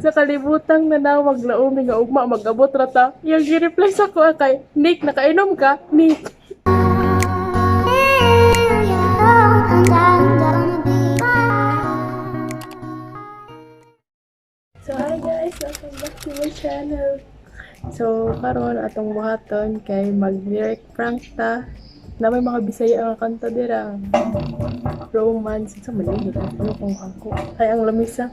Sa kalibutang nanawag laumi nga ugma mag-abot ra ta. Yung gi-reply sa ko kay Nick, nakainom ka? Nick. So hi guys, welcome back to my channel. So karon atong buhaton kay mag-lyric prank ta. Na may mga Bisaya ang kanta dira. Romance sa man ano kung ako. Ay ang lamisa.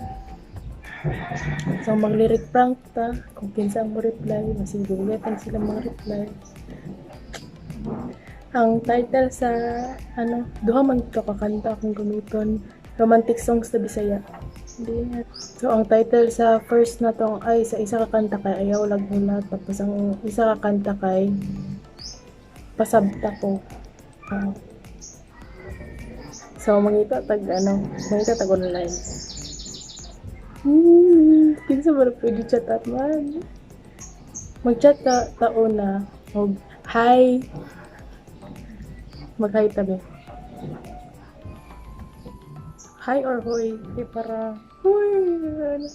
So mag-lyric prank ta kung kinsa ang mo reply, masigugatan sila mga reply. Ang title sa ano, duha man to ka kanta akong gamiton, romantic songs sa Bisaya. Hindi. So ang title sa first na tong ay sa isa ka kanta kay Ayaw Laguna, tapos ang isa ka kanta kay Pasabta Ko. So mangita tag ano, mangita tag online. Kinsa ba pwede chat at man? Mag-chat ta taon na og hi. Mag-hi tabi. Hi or hoy. Di para hoy. Ano.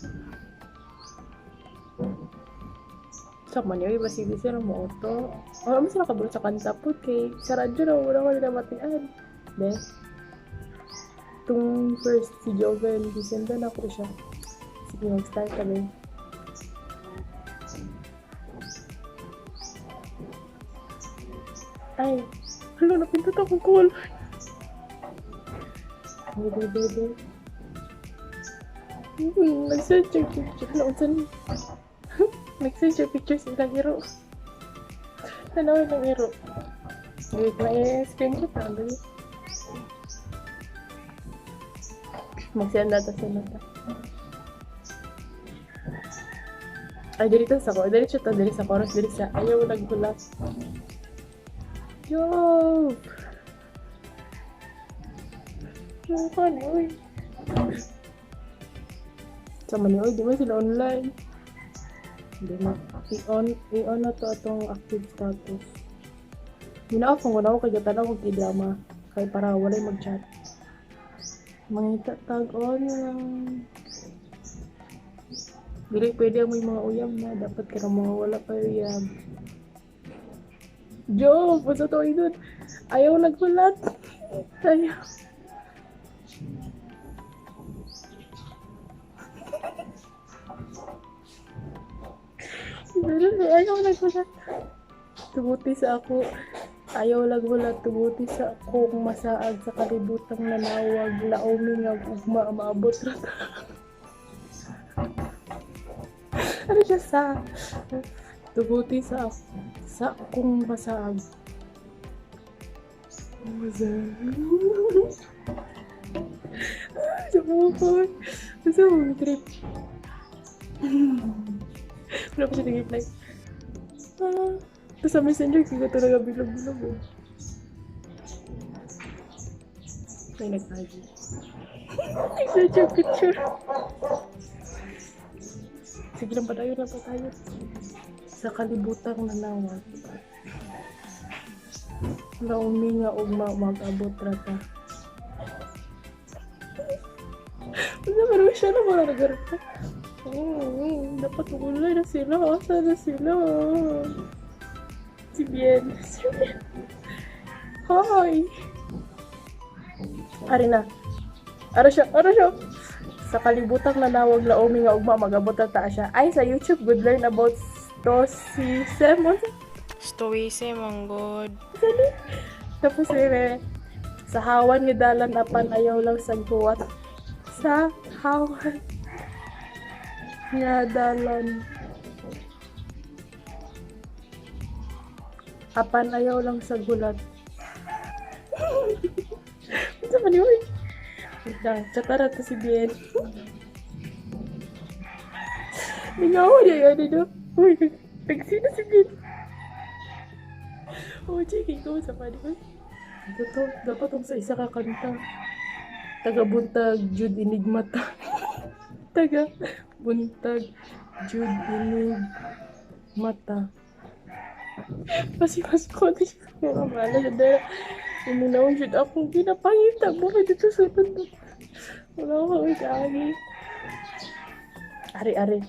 Sa man yun, iba si sila mo auto. O, ano sila kabalo sa kanta po kay sa radyo na wala ko nila matian. Be. Tung first si Joven, gisendan ako siya. Sige, mag-start kami. Ay, hala, napindot akong call. Bebe, bebe. Nag-search yung picture. Hala, unsan? Nag-search yung picture sa ilang iro. Tanaw ilang iro. Wait, may screenshot na. Dali. Mag-send na ta, send na ta. Ay, dili sa ko. Dili siya to, dili sa chorus, dili sa ayaw naghulat. Yo! Yo, ka ni, uy. Sama ni, uy, di ba sila online? Di ma. I-on na to atong active status. Gina-off ko na ako kay tanaw kong k-drama. Kay para walay mag-chat. Mangita tag online. Dili pwede ang may mga uyab na. Dapat ka na mga wala pa uyab. Jo! Basta to idol. Ayaw naghulat. Ayaw. Ayaw naghulat. Tubuti sa ako. Ayaw naghulat. Tubuti sa akong masaag sa kalibutang nanawag. Laomi nga ugma maabot ra ta. Ano siya sa? Tubuti sa akong masaag. Masaag. Sa bukod. Sa trip. Wala pa siya nag-reply. Tapos sa Messenger, kaya talaga bilog-bilog eh. May nag-tag. Nag-search yung picture. Sige lang, patayo lang, patayo. Sa kalibutang nanawag. Laumi nga ugma mag-abot rata. Ano meron siya na mga nag-reply? Dapat ulay na sila. Asa na sila? Si Bien. Si Bien. Hi! Ari na. Ara siya. Ara siya. Sa kalibutang nanawag laomi nga ugma mag-abot rata siya. Ay, sa YouTube, good learn about stoicism. Stoicism, ang good. Tapos eh, sa hawan nga dalan apan ayaw lang saghuwat. Sa hawan nga dalan apan ayaw lang sagulat. Unsa man yun? Wait lang, chatara to si Bien. Lingaw niya yun, ano? Uy, nagsino si Bien. Oh, checking ko sa pwede ko. Ito, dapat ang sa isa ka kanta. Taga-buntag, Jude Enigmata. Taga-buntag, Jude Enigmata. Pasipas ko na siya. Pero mala siya dahil imunaw siya akong ginapangita mo. Dito sa bundok. Wala ko kami kaagi. Ari-ari.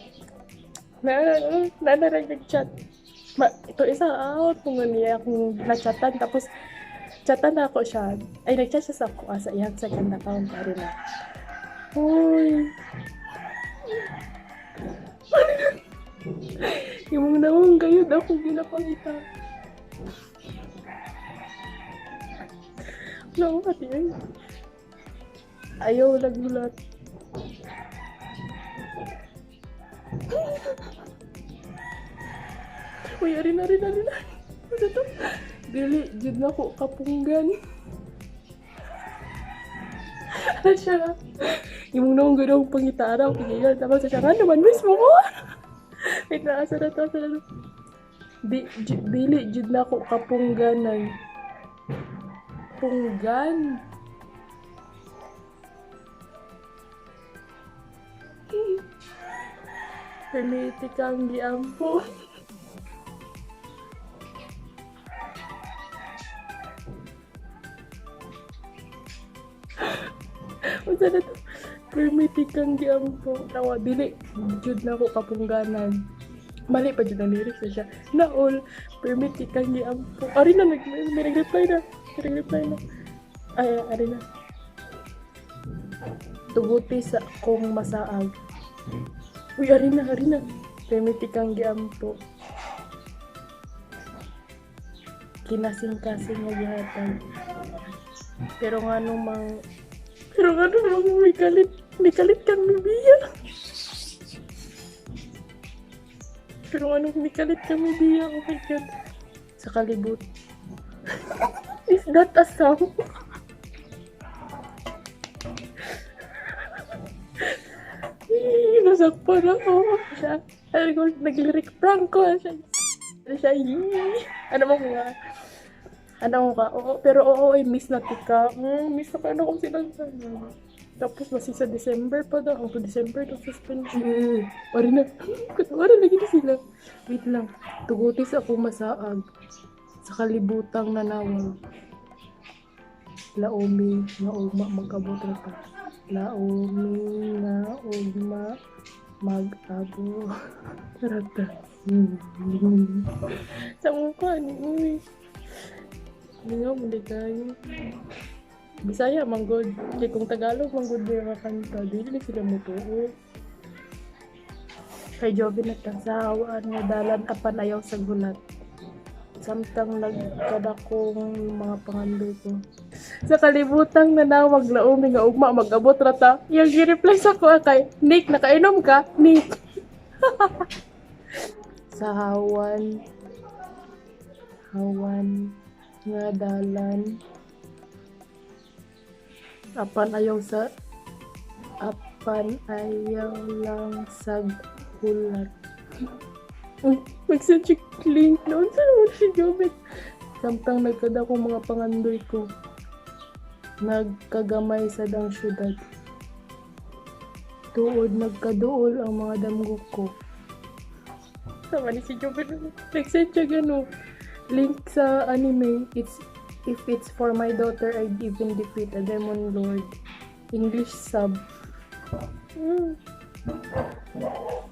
Na na na nag-chat. Ma, ito isa out kung niya akong nachatan tapos chatan na ako siya. Ay, nag-chat siya sa ako sa iyang second account. Ari na. Uy. Imong naong gayud ako ginapangita. Wala ko ay. Ayaw nagulat. Uy, ari na, ari na, ari na. Ano to? Dili, jud na ko kapunggan. Ano siya? Imong naong gayud akong pangitara. Kaya tapos siya, ano man mismo ko? Wait na, asa na to, asa na to. Dili, jud na ko kapungganan. Punggan. Permiti kang giampo. Unsa na to? Permiti kang giampo. Tawa, dili, jud na ko kapungganan. Mali pa jud ang lyrics na siya. Naol, permiti kang giampo. Ari na, may nag-reply na. May nag-reply na. Ay, ari na. Tuguti sa akong masaag. Uy, ari na, ari na. Permiti kang giampo. Kinasing-kasing nga gihatag. Pero nga namang may kalit kang mibiya. Pero nga nung may kalit kang mibiya, oh my God. Sa kalibot. Is that a song? Nasakpan ako. Siya, alam ko, nag-lyric prank ko. Siya, siya, yee. Ano mo nga? Ano ka? Oo, pero oo, ay miss na tika. Miss na ka. Ano kung silang sana. Tapos, basi sa December pa daw. Ako December daw suspension. Pari na. Katawaran lagi na sila. Wait lang. Tugutis ako masaag. Sa kalibutang nanawag. Laomi, naugma, mag-abot ra pa. Laomi, naugma, mag-abot. Rata. Sa mukha ni uy. Lingaw mo di kayo. Bisaya manggod. Kay kung Tagalog manggod di nga kanta, dili sila mutuo. Kay Joven at sa hawaan nga dalan apan ayaw sa gulat. Samtang nagkadakong mga pangandoy ko. Sa kalibutang nanawag laomi nga ugma mag-abot ra ta. Yang gi-reply sa ko kay Nick, nakainom ka? Nick. Sa hawan nga dalan apan ayaw lang sa gulat. Uy, mag-send siya link noon sa naman si Jobet. Samtang nagkada kong mga pangandoy ko. Nagkagamay sa dang syudad. Tuod nagkaduol ang mga damgo ko. Sama ni si Jobet. Nag-send siya gano. Link sa anime. It's if it's for my daughter, I'd even defeat a demon lord. English sub.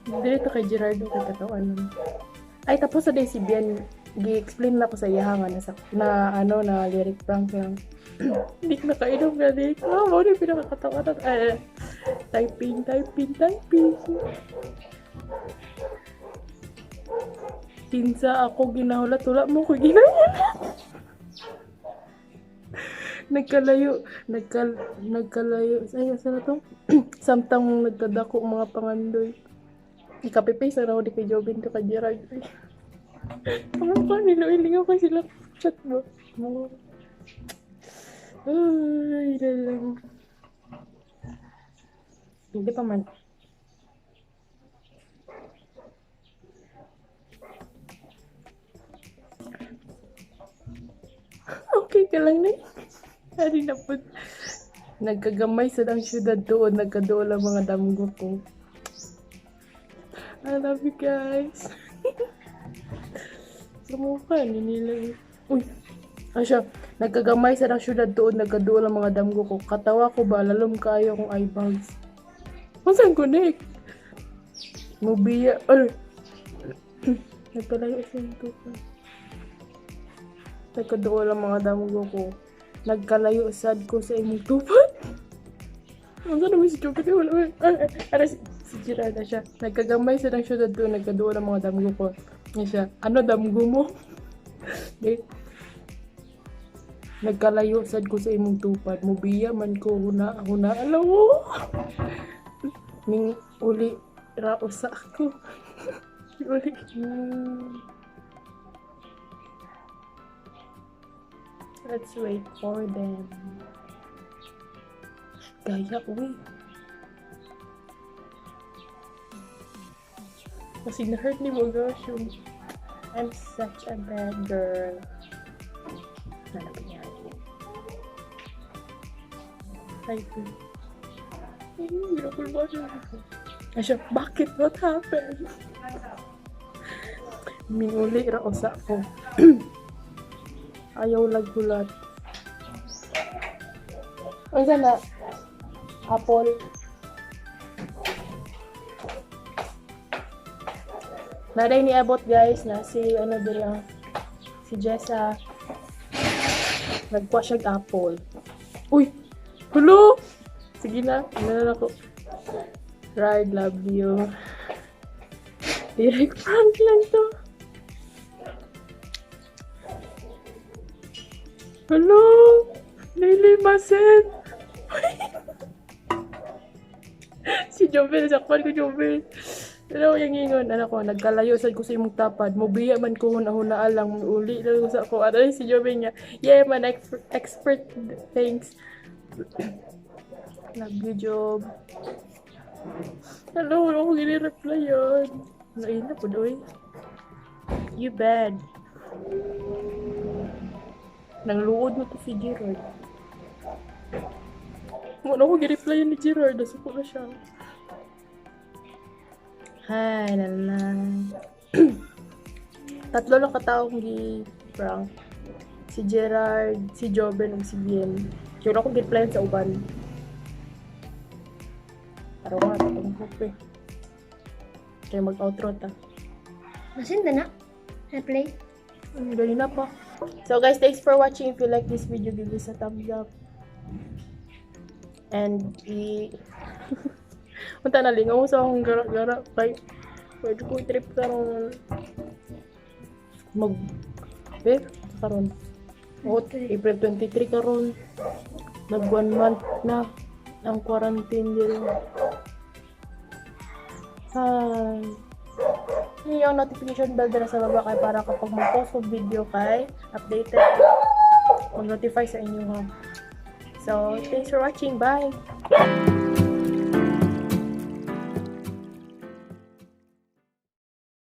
Dito kay Gerardo kay katawan nun. Ay, tapos sa day si Bien, gi-explain na ko sa iya nga na ano na lyric prank lang. Hindi ko nakainom nga di. Ah, mo na pinakakatawanan. Ay, typing, typing, typing. Kinsa ako ginahulat, wala mo ko ginahulat. Nagkalayo, nagkalayo. Ay, asa na to? Samtang nagkadako mga pangandoy. Ikapipaste na raw di kay Jobin to kay Gerard. Ang mukha nila, ilingaw ko sila chat mo. Ay, lalang. Hindi pa man. Okay ka lang na. Hari na po. Nagkagamay sa ang syudad doon. Nagkadool ang mga damgo ko. I love you guys. Sa mukha ni nila. Uy. Ay siya. Nagkagamay sa ang syudad doon. Nagkadool ang mga damgo ko. Katawa ko ba? Lalom kayo kong eye bags. Masaan connect? Mubiya. Ay! Nagkalayo sa iyong tupad. Nagkaduol ang mga damgo ko. Nagkalayo sad ko sa imong tupad. Ang sana mo si Joker? Wala. Ay, ay, ay, si Gerard na siya. Nagkagamay sa ng syudad doon. Nagkaduol ang mga damgo ko. Nga siya, "Ano damgo mo?" Di. Nagkalayo sad ko sa imong tupad. Mubiya man ko huna huna. Alam mo? Ning uli ra usa ako. Uli. Let's wait for them. Gaya, uy. Kasi na-hurt ni mo, gosh. Yung, I'm such a bad girl. Hanapin niya. Ay, ay, miracle ba siya? Ay siya, "Bakit? What happened?" Minuli ra usa ko. Ayaw laghulat. Ang sana? Apple. Naday niabot, guys, na si ano diri ah, si Jessa. Nagkuha siya apple. Uy! Hello! Sige na, ano na ako. Ride, love you. Direct prank lang to. Hello! Lily Masen! Si Jovel, sakpan ko, Jovel. Pero yung ingon, ano ko, nagkalayo sad ko sa imong tapad, mubiya man ko huna-huna lang, uli lang ko sa ako. Ano si Jovel niya, "Yeah man, expert, expert, thanks." Love you, Job. Hello, wala ko gini-reply yun. Naina po, doy. You bad. Nangluod mo to si Gerard. Wala ko gi-reply ni Gerard. Nasuko na siya. Hi, lala. Tatlo lang kataong gi-prank. Si Gerard, si Joben, ug si Bien. Kaya wala ko gi-reply sa uban. Araw nga, tatong hope eh. Kaya mag-outro ta. Masinda na. Na-play. Ganun na pa. So guys, thanks for watching. If you like this video, give us a thumbs up. And i... Unta na lingaw sa akong gara-gara. Kay, pwede ko trip karon. Mag... Eh, karon. Oh, April 23 karon. Nag 1 month na ang quarantine dito. Hi. Yun yung notification bell dira sa baba kay para kapag mag-post og video kay updated mag-notify sa inyo ha. So, thanks for watching. Bye!